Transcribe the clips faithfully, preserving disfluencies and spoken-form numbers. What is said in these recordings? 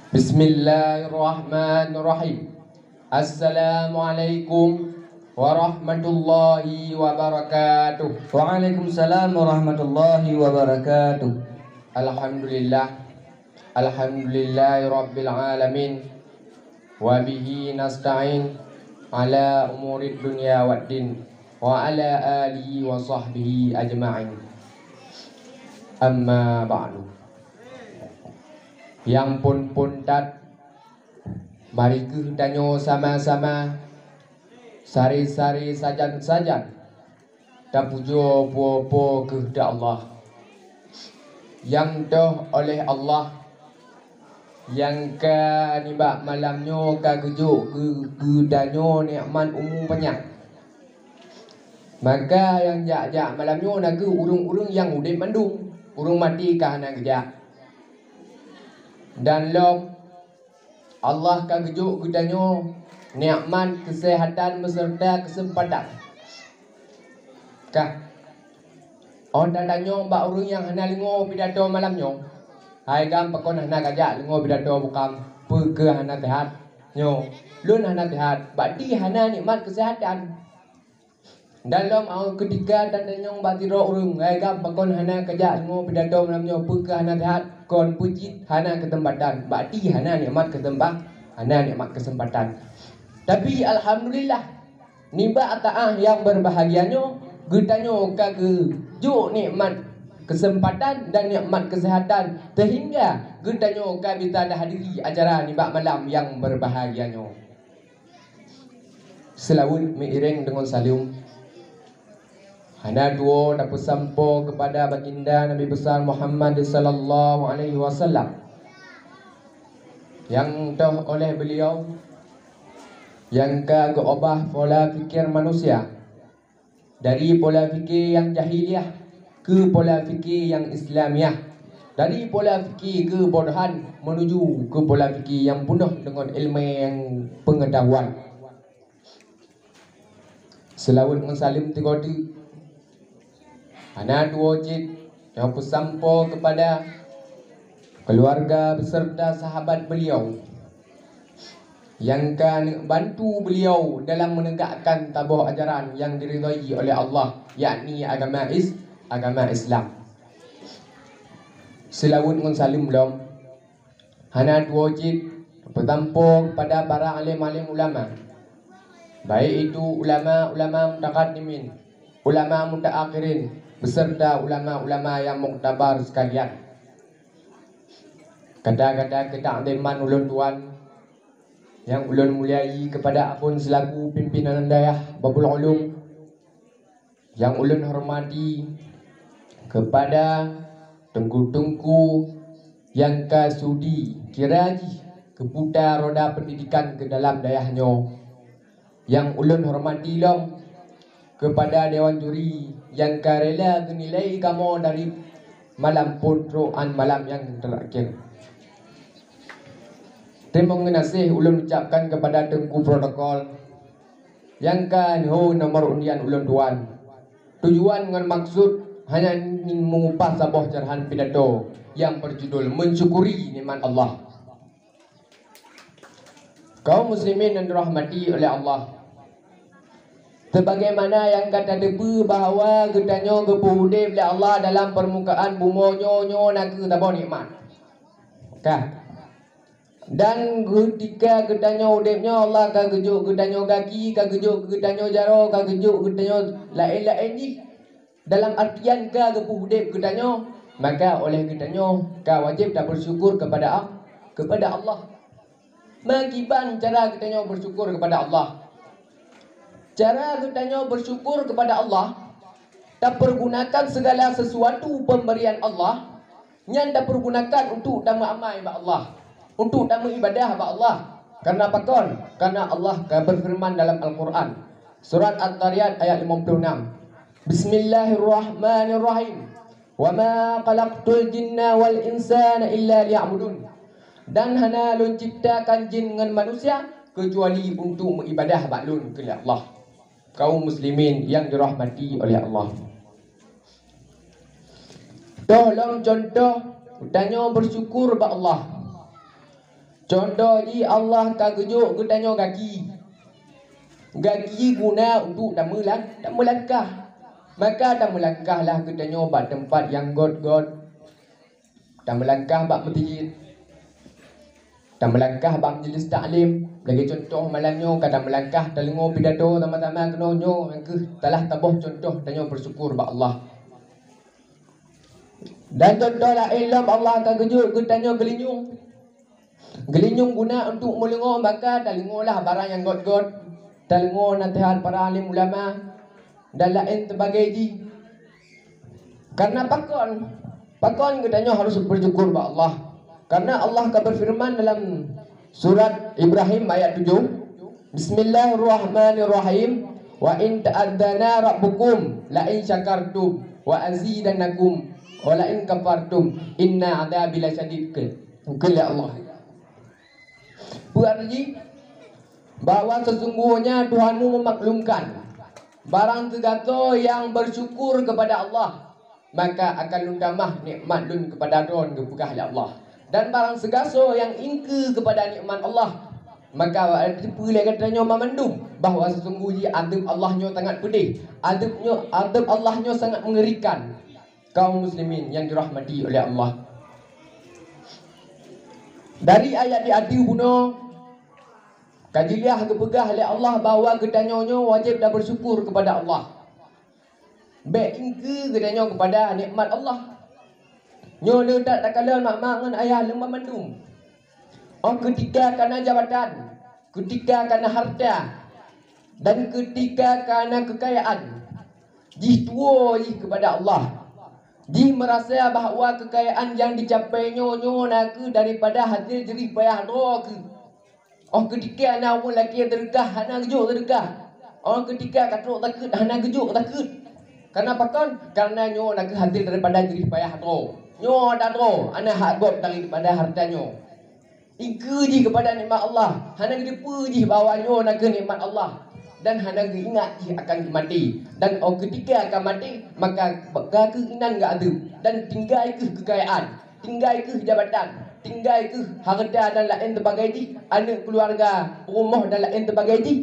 Bismillahirrahmanirrahim. Assalamualaikum warahmatullahi wabarakatuh. Waalaikumsalam warahmatullahi wabarakatuh. Alhamdulillah. Alhamdulillahirabbil alamin. Wa bihi nasta'in ala umurid dunya waddin. Wa ala alihi wa sahbihi ajma'in. Amma ba'du. Nyang phon-phon that, mari kheueh tanyoe sama-sama, sari-sari sajan-sajan, tapujoe po-po keu Allah, nyang toh oleh Allah, nyang ka nibak malam nyoe ka geujok keu geutanyoe nikmat umu panyang. Maka nyang jak-jak malam nyoe na kheueh ureuëng-ureuëng nyang udeb mandum, ureuëng maté ka hana geujak. Dan lom Allah ka geujok geutanyoe nikmat keuseuhatan beuseurta keuseumpatan. Kah, óh tatanyoe bak ureuëng nyang hana deungoe pidato malam nyoe, hai gam pakon hana kajak deungoe pidato bukam, peu kheueh hana seuhat? Nyoe, lôn hana seuhat, bak di hana nikmat keuseuhatan. Dan lom awai keutika tatanyong bak sidroe ureuëng, hai gam pakon hana kajak deungoe pidato malam nyoe, peu kheueh hana seuhat? Kon peu cit hana keuseumpatan, bak di hana nikmat keuseumpah-, hana nikmat keuseumpatan. Tapi alhamdulillah, nibak saát nyang beurbahagia nyoe, geutanyoe ka geujok nikmat keuseumpatan dan nikmat keuseuhatan, seuhingga geutanyoe ka bisa tahadiri acara nibak malam nyang beurbahagia nyoe. Seulaweuet meuiréng deungon saleuem hana tuwoe tapeusampoe keupada Baginda Nabi Besar Muhammad sallallahu alaihi wasallam, nyang toh oleh beuliau nyang ka geuubah pola pikir manusia dari pola pikir nyang jahiliah keu pola pikir nyang Islamiah, dari pola pikir keubodohan meunuju keu pola pikir nyang peunoh deungon iéleumé nyang peungeutahuan. Seulaweuet ngon saleuem sigoe teuk hana tuwoe cit nyang peusampoe keupada keuluwarga beuseurta sahabat beuliau nyang ka neubantu beuliau dalam meunegakkan saboh ajaran nyang diridhoi oleh Allah, yakni agama Is-, agama Islam. Seulaweuet ngon saleuem lom hana tuwoe cit peusampoe keupada para além-além ulama, baik itu ulama-ulama mutakadimin, ulama mutaakhirin, beuseurta ulama-ulama nyang muktabar seukalian. Kata-kata keutakziman ulôn tuan nyang ulôn muliai keupada Abon seulaku pimpénan dayah Babul Ulum, nyang ulôn hormati keupada teungku-teungku nyang ka sudi kira jih geuputa roda peundidikan keu dalam dayah nyoe, nyang ulôn hormati lom keupada dewan juri nyang ka rela geunilai kamoe dari malam phon trok án malam nyang teurakhir. Teurimong geunaséh ulôn ucapkan keupada teungku protokol nyang ka neuhôi nomor undian ulôn tuan. Tujuan ngon maksud hanya ingin mengupas saboh carahan pidato nyang berjudul Mensyukuri Nikmat Allah. Kaum muslimin yang dirahmati oleh Allah, sebagaimana nyang ka tateupeue bahwa geutanyoe geupeuudeb lé Allah dalam peurmukaan bumoe nyoe, nyoe na kheueh saboh nikmat. Ka. Dan keutika geutanyoe udeb nyoe, Allah ka geujok geutanyoe gaki, ka geujok geutanyoe jaroe, ka geujok geutanyoe laén-laén jih. Dalam artian ka geupeuudeb geutanyoe, maka oleh geutanyoe ka wajéb tabeursyukur keupada A-, keupada Allah. Meukiban cara geutanyoe beursyukur keupada Allah. Cara geutanyoe beursyukur keupada Allah, tapeurgunakan segala sesuatu pemberian Allah, nyan tapeurgunakan untuk tameuamai bak Allah, untuk tameuibadah bak Allah. Karena pakon? Karena Allah ka beufeureuman dalam Al-Qur'an, surat Adz-Dzariyat ayat lima puluh enam, "Bismillahirrahmanirrahim. Wa ma khalaqtul jinna wal insana illa liya'budun." Dan hana Lôn ciptakan jin ngon manusia keucuali untuk meuibadah bak Lôn, kheun lé Allah. Kaum muslimin yang dirahmati oleh Allah. Toh lom contoh geutanyoe beursyukur bak Allah. Cuntoh jih, Allah ka geujok geutanyoe gaki. Gaki guna untuk tameulang-, tameulangkah. Maka tameulangkahlah geutanyoe bak teumpat nyang gét-gét. Tameulangkah bak meuseujid. Tameulangkah bak majelis taklim. Lagée cuntoh malam nyoe ka tameulangkah tadeungoe pidato sama-sama keunoe, nyoe nyang kheueh salah saboh cuntoh tanyoe beusyukur bak Allah. Dan cuntoh laén lom, Allah ka geujok geutanyoe geulinyueng. Geulinyueng guna untuk meuleuengoe, maka tadeungoelah barang nyang gét-gét, tadeungoe naseuhat para alim ulama, dan laén sebagai jih. Karena pakon? Pakon geutanyoe harôh beusyukur bak Allah? Karena Allah ka beufeureuman dalam surat Ibrahim ayat tujoh, "Bismillahirrahmanirrahim. Wa in ta'adzdzana rabbukum la in syakartum wa azidannakum wa la in kafartum inna adzabi lasyadid." Kheun lé Allah. Peue arti jih? Bahwa sesungguhnya Tuhanmu memaklumkan, barang sigasoe nyang bersyukur kepada Allah, maka akan lôn tamah nikmat lôn kepada droe, geupeugah lé Allah. Dan barang sigasoe nyang ingkeue kepada nikmat Allah, maka watée teupeu lé geutanyoe mandum bahwa sesungguhnya azab Allah nyoe sangat pedih, azab nyoe, azab Allah nyoe sangat mengerikan. Kaum muslimin yang dirahmati oleh Allah. Dari ayat di ateueh bunoe, ka jeuliah geupeugah lé Allah bahwa geutanyoe nyoe wajéb tabeusyukur kepada Allah. Bék ingkeue geutanyoe kepada nikmat Allah. Nyoe le that takalon mak-mak ngon ayah lôn banmandum. Óh keutika kana jabatan, keutika kana hareuta, dan keutika kana keukayaan, jih tuwoe jih keupada Allah. Jih meurasa bahwa keukayaan nyang jicapée nyoe, nyoe na kheueh daripada hasil jerih payah droe kheueh. Óh keutika na ureuëng lakée seudeukah, hana geujok seudeukah. Óh keutika ka trok sakét, hana geujok sakét. Kareuna pakon? Kareuna nyoe na kheueh hasil daripada jerih payah droe. Nyoe atra droe, hana hak gob daripada hareuta nyoe. Ingkeue jih keupada nikmat Allah, hana geuteupeue jih bahwa nyoe na kheueh nikmat Allah, dan hana geuingat jih akan geumaté. Dan óh keutika ka maté, maka ka kheueh inan geuazeub, dan tinggai kheueh keukayaan, tinggai kheueh jabatan, tinggai kheueh hareuta dan laén seubagai jih, aneuëk keuluwarga, rumoh dan laén seubagai jih,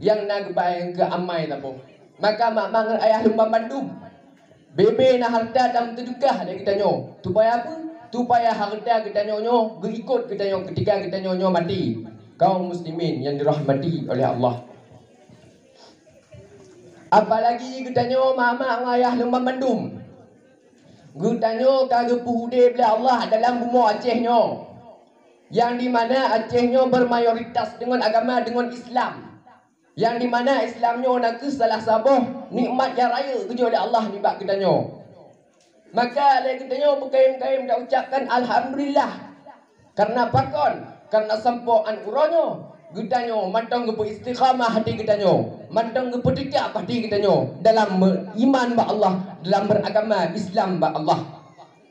nyang na geubai keu amai saboh. Maka mak-mak ngon ayah lôn banmandum, bebe na hareuta dan teudeukah lé geutanyoe. Supaya peue? Supaya hareuta geutanyoe nyoe geuikot geutanyoe keutika geutanyoe nyoe maté. Kaum muslimin yang dirahmati oleh Allah. Apalagi geutanyoe mak-mak ngon ayah lôn banmandum. Geutanyoe ka geupeuudeb lé Allah dalam bumoe Aceh nyoe. Yang di mana Aceh nyoe bermayoritas dengan agama dengan Islam. Yang di mana Islam nyoe na kheueh salah saboh nikmat nyang rayeuk geujok lé Allah nibak geutanyoe. Maka lé geutanyoe beukayém-kayém taucapkan alhamdulillah. Kareuna pakon? Kareuna sampoe án uroe nyoe geutanyoe mantong geupeu istiqamah hati geutanyoe, mantong geupeu teutab hati geutanyoe dalam iman bak Allah, dalam beragama Islam bak Allah.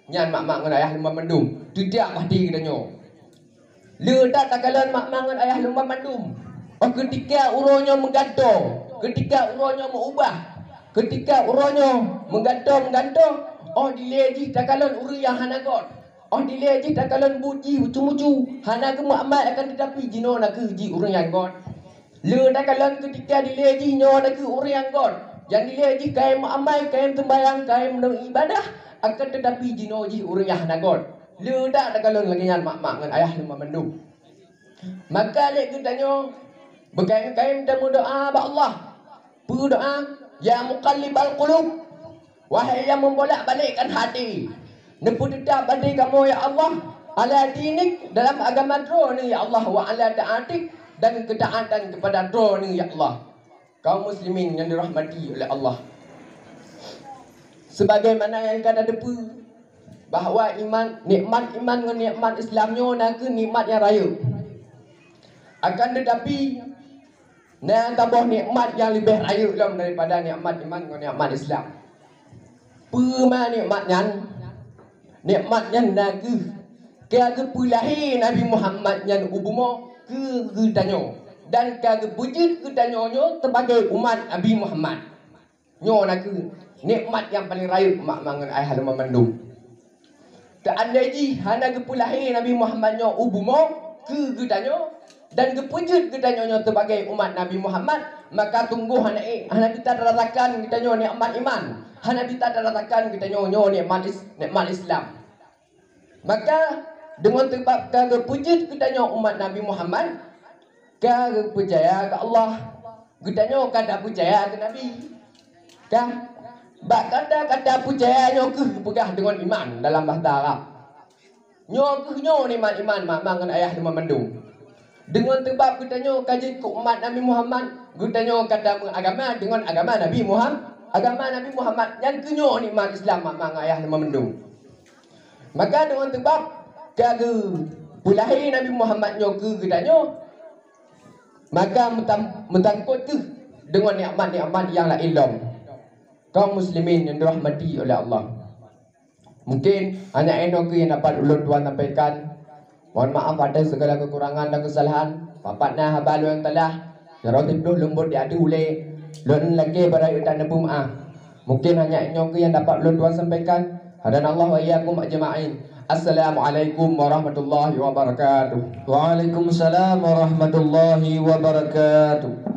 Nyan mak-mak ngon ayah lôn banmandum, teutab hati geutanyoe. Le that takalon mak-mak ngon ayah lôn banmandum. Óh keutika uroe nyoe meugantoe, keutika uroe nyoe meuubah, keutika uroe nyoe meugantoe-meugantoe, óh dilée jih takalon ureuëng nyang hana gét. Óh dilée jih takalon buet jih mucu-mucu, hana geumeuamai akan teutapi jinoe na kheueh jih ureuëng nyang gét. Le takalon keutika dilée jih nyoe na kheueh ureuëng nyang gét. Nyang dilée jih kayém meuamai, kayém seumbahyang, kayém meuibadah, akan teutapi jinoe jih ureuëng nyang hana gét. Le that takalon lagée nyan mak-mak ngon ayah lôn banmandum. Maka lé geutanyoe beukayém-kayém tameudoá bak Allah. Peue doá? "Ya muqallibal qulub, wahai nyang meumbolak-balikkan hati, neupeuteutab hati kamoe ya Allah, ala dinik, dalam agama Droeneuh ya Allah, wa ala taatik, dan keutaatan keupada Droeneuh ya Allah." Kaum muslimin nyang dirahmati oleh Allah. Sebagaimana nyang ka tateupeue bahwa iman, nikmat iman ngon nikmat Islam nyoe na kheueh nikmat nyang rayeuk. Akan teutapi, na saboh nikmat nyang leubeh rayeuk lom daripada nikmat iman ngon nikmat Islam. Peue ma nikmat nyan? Nikmat nyan na kheueh ka geupeulahé Nabi Muhammad nyan u bumoe keu geutanyoe, dan ka geupeujeuet geutanyoe nyoe sebagai umat Nabi Muhammad. Nyoe na kheueh nikmat nyang paleng rayeuk mak-mak ngon ayah lôn banmandum. Teuandai jih hana geupeulahé Nabi Muhammad nyoe u bumoe, geutanyoe dan geupeujeuet geutanyoe nyoe sebagai umat Nabi Muhammad, maka sunggoh hana, hana bisa tarasakan geutanyoe nikmat iman, hana bisa tarasakan geutanyoe nyoe nikmat is-, nikmat Islam. Maka deungon sabab ka geupeujeuet geutanyoe umat Nabi Muhammad, ka geupeucaya keu Allah, geutanyoe ka tapeucaya keu Nabi. Ka, bak kata-kata peucaya nyoe kheueh geupeugah deungon iman dalam bahasa Arab. Nyoe kheueh nyoe nikmat iman mak ma ngon ayah lôn mandum. Deungon sabab geutanyoe ka jeuet keu umat Nabi Muhammad, geutanyoe ka tameuagama deungon agama Nabi Muhammad. Agama Nabi Muhammad nyan kheueh nyoe nikmat Islam mak ma ngon ayah lôn mandum. Maka deungon sabab ka geupeulahé Nabi Muhammad nyoe keu geutanyoe, maka meutam-, meusangkot kheueh deungon nikmat-nikmat nyang laén lom. Kaum muslimin nyang dirahmati oleh Allah. Mungkin hanya inoe kheueh nyang dapat ulôn tuan sampaikan. Mohon maaf atas segala kekurangan dan kesalahan. Papat na haba lôn nyang salah, jaroe siploh leumbot di ateueh ulée, lôn lakée barai utan neupeumaaf. Mungkin hanya inoe kheueh nyang dapat ulôn tuan sampaikan. Hadanallahu wa iyyakum ajma'in. Assalamualaikum warahmatullahi wabarakatuh. Waalaikumsalam warahmatullahi wabarakatuh.